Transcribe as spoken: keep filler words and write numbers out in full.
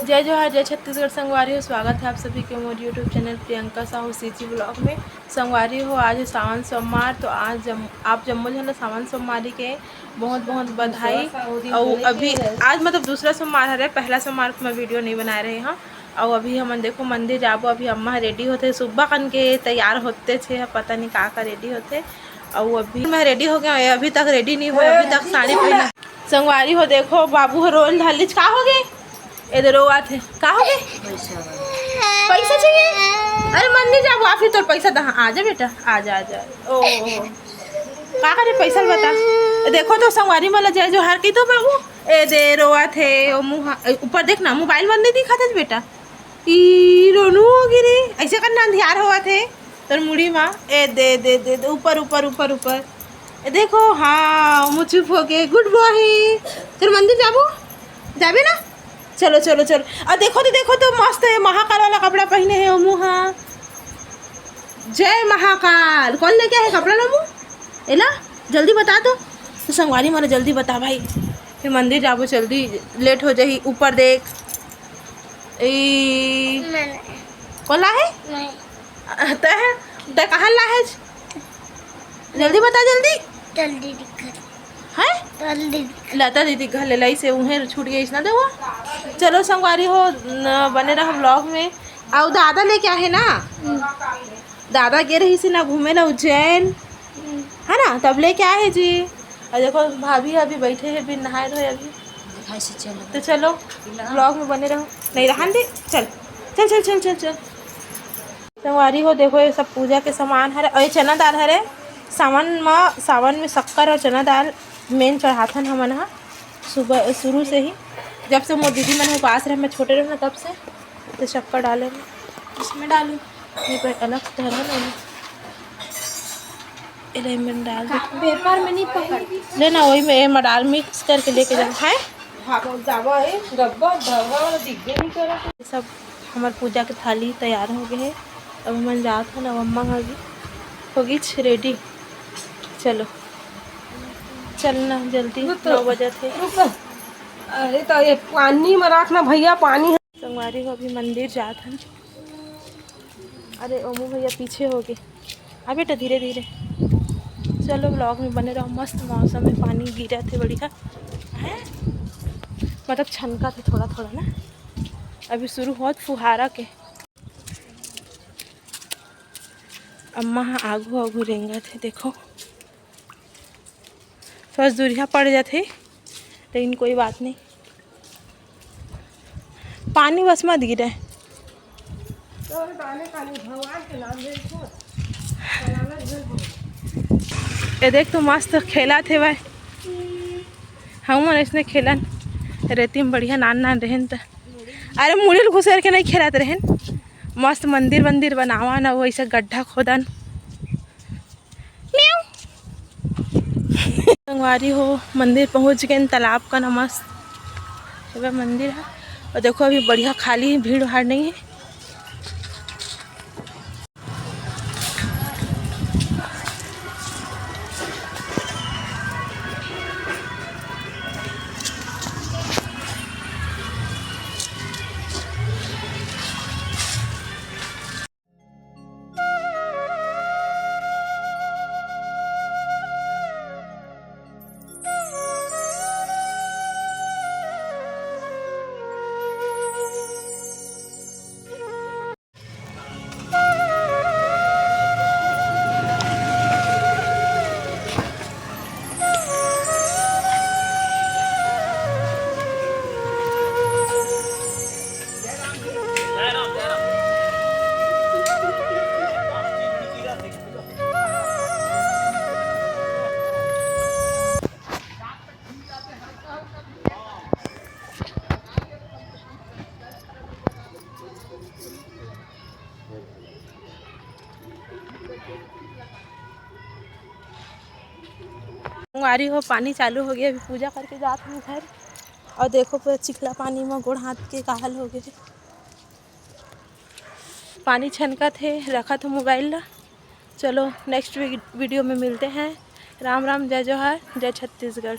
जय जोहार, जय छत्तीसगढ़ संगवारी हो। स्वागत है आप सभी के मोर YouTube channel Priyanka Sahu CG blog में। संगवारी हो, आज है सावन सोमवार, तो आज जम, आप जम्मो झन ला सावन सोमवारी के बहुत बहुत बधाई। अउ अभी आज मतलब दूसरा सोमवार हरे, पहला सोमवार को मैं वीडियो नहीं बनाए रहे हँव। अउ अभी हमन देखो मंदिर जाबो। अभी अम्मा रेडी होथे, सुबह कन के तैयार होथे, पता नहीं का का रेडी होथे। अउ अभी मैं रेडी हो गया, अभी तक रेडी नहीं हो, अभी तक साड़ी पहना। संगवारी हो, देखो बाबू हो रोल धालिच, का हो गे? ए दे रोवत हे, का हो गे? पैसा चाहिए? अरे मंदिर जाबो, आ फिर तोर पैसा दहा, आ जा बेटा, आ जा, आ जा। ओ, ओ, ओ। का करे पैसा ल बता। ए, देखो तो संगवारी मन ला जय जोहार कही तो बाबू। ए दे रोवत हे, ओ मुहा, ए, ऊपर देख ना, मोबाइल मन नहीं दिखात हे बेटा। ई रोनू हो गे रे, ऐसे करना अंधियार होवत हे तोर मुड़ी मा। ए दे, दे, दे, दे, ऊपर, ऊपर, ऊपर, ऊपर। ए देखो, हाँ, मुँह चुप हो गे, गुड बॉय। चल मंदिर जाबो, जाबे ना? चलो, चलो, चलो। अउ देखो तो, देखो तो, मस्त है, महाकाल वाला कपड़ा पहने है ओमू हा। जय महाकाल। कौन लेके आए कपड़ा लोमू? एला जल्दी बता तो। तो संगवारी मन ला जल्दी बता भाई, फिर मंदिर जाबो जल्दी, लेट हो जाही। ऊपर देख, ए, मैंने कौन ला है? नहीं। तय, तय कहाँ ला है? जल्दी बता, जल्दी। जल्दी दिखत। हैं? जल्दी दिखत। लता दीदी घर ले लाई से उहें छूट गई इसना देवा। चलो संगवारी हो, न, बने रहो ब्लॉग में। अउ दादा लेके आहे ना, हम्म। दादा गे रही से ना घूमे ना उज्जैन, हम्म। है ना, तब लेके आहे जी। अउ देखो भाभी अभी बैठे हैं, बिन नहाए धोए अभी। भाई से चलो। तो चलो ब्लॉग में बने रहो। नहीं रहन दे, चल, चल, चल, चल, चल, चल। संगवारी हो, देखो, ये सब पूजा के सामान हरे, अउ ये चना दाल हरे। सावन म, सावन में शक्कर अउ चना दाल मेन चढ़ाथन हमन ह, सुबह, शुरू से ही, जब से मोर दीदी मन उपास रहे, मैं छोटे रहे ना, तब से। तो शक्कर डाले में, इसमें डालूं, ये पे अलग धरा ना, ये ले, मैं डाल दे। पेपर में नहीं पकड़। ले ना, वही में, एमा डाल, मिक्स करके लेके जाओ, है। हाँ, वो जावा है, डब्बा, डब्बा वाला दिखबे नहीं करे। सब हमर पूजा के थाली तैयार हो गए हे। अब हमन जात हन, अब अम्मा ह भी होगिच रेडी। चलो, चलना जल्दी, रुक, नौ बजत हे। रुक। अरे, तो ये पानी में रखना भैया, पानी है। संगवारी हो, अभी मंदिर जात हन। अरे, ओमू भैया पीछे हो गए। आ बेटा, धीरे धीरे। चलो, ब्लॉग में बने रहो। मस्त मौसम है, पानी गिरत हे बढ़िया, है, मतलब छनकत हे थोड़ा थोड़ा ना। अभी शुरू होत फुहारा के। अम्मा ह आगू आगू रेंगत हे, देखो। थोड़ा दूरिहा पड़ जाथे, लेकिन कोई बात नहीं। पानी बस मत गिरे। ये देख तो मस्त खेलत हे भाई। हमन अइसने खेलन रेती में बढ़िया नान नान रहेन त। अरे मुड़ी ल घुसेर के नहीं खेलत रहेन। मस्त मंदिर वंदिर बनावन अउ वैसे गड्ढा खोदन। म्याऊ। संगवारी हो, मंदिर पहुंच गए तालाब का न मस्त हेवय मंदिर ह। अउ देखो अभी बढ़िया खाली हे, भीड़ भाड़ नहीं है। संगवारी हो, पानी चालू हो गया, अभी पूजा करके जात हन घर। अउ देखो, पूरा चिखला पानी में गोड़ हाथ के का हाल हो गए। पानी छनकत हे, रखत हो मोबाइल ला। चलो, नेक्स्ट वी-, वीडियो में मिलते हैं। राम राम, जय जोहार, जय छत्तीसगढ़।